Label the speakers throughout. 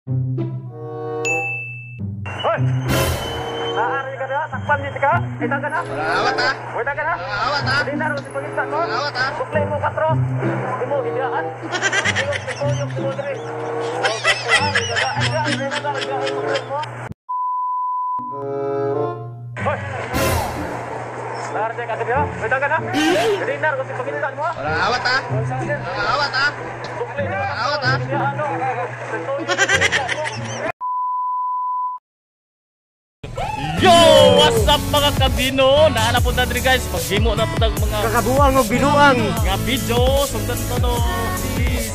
Speaker 1: Hoy! Naari ka na, takpan ni ka. Kita ka na.
Speaker 2: Awat ah.
Speaker 1: Wala ka na.
Speaker 2: Awat ah.
Speaker 1: Dinar si pangita mo.
Speaker 2: Awat ah.
Speaker 1: Suklay mo katro. Imo gidaan. Imo mo diri. Hoy! Naari ka diri. Wala ka na. Dinar si pangita mo.
Speaker 2: Awat ah. Awat ah.
Speaker 1: Suklay mo.
Speaker 2: Awat ah.
Speaker 3: Yo! What's up mga kabino? Naana po na diri guys. Maghimo na po tag mga
Speaker 4: Kakabuang o binuang.
Speaker 3: Nga video. Sundan to no. Please.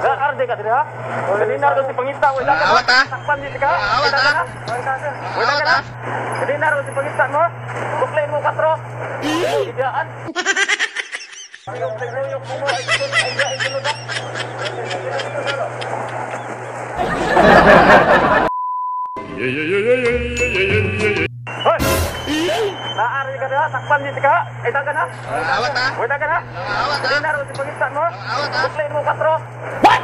Speaker 1: Naari ka diri ha? Dinar si pangita mo.
Speaker 2: Awat ah.
Speaker 1: Takpan ni ka.
Speaker 2: Awat ah.
Speaker 1: Wala
Speaker 2: Awat
Speaker 1: ka na.
Speaker 2: ah.
Speaker 1: Dinar si pangita mo. Suklay mo katro. Imo gidaan. Hoy! Naari ka na, takpan ni ka. Ita ka na.
Speaker 2: Awat ah.
Speaker 1: Wala ka na.
Speaker 2: Awat ah.
Speaker 1: Dinar si pangita mo.
Speaker 2: Awat ah.
Speaker 1: Suklay mo katro.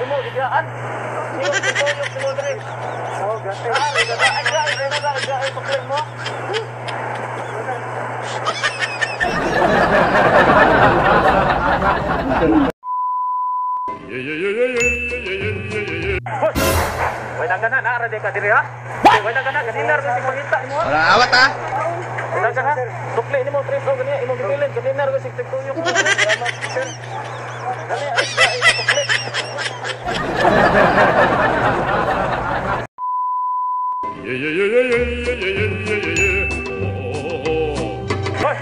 Speaker 1: Imo gidaan. Imo tuyok mo diri. Naari ka na, ay ay ay ay suklay mo. Wala ka na, naara ka diri ha. Wala ka na, ganinar si pangita mo.
Speaker 2: Awat ah.
Speaker 1: Wala ka na. Sukli nimo tres o ganiya imong gibilin ganinar ko sig tuyok mo. Gani ay ay sukli. Hoy!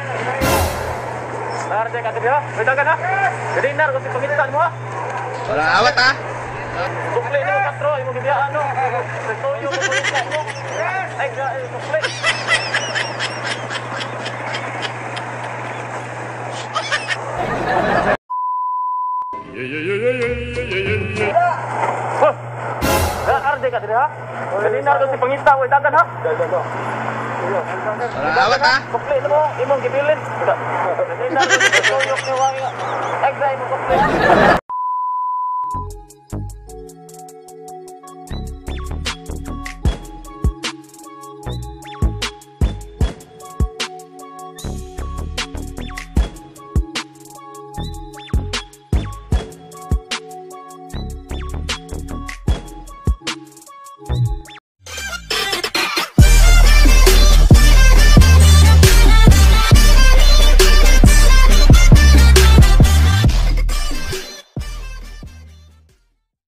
Speaker 1: Naara ka diri ha. Wala ka na. Ganinar ko si pangita mo ha.
Speaker 2: Awat ah.
Speaker 1: Sukli nimo katro imong gibiyaan no. Tuyok mo pangita mo. Ay ay sukli. Hoy! Naarde ka diri ha? Ganinar ko si pangita mo dagan ha.
Speaker 2: Awat ah.
Speaker 1: Sukli nimo imong gibilin. Ganinar ko si tuyok ni wang. Ay ay imong sukli.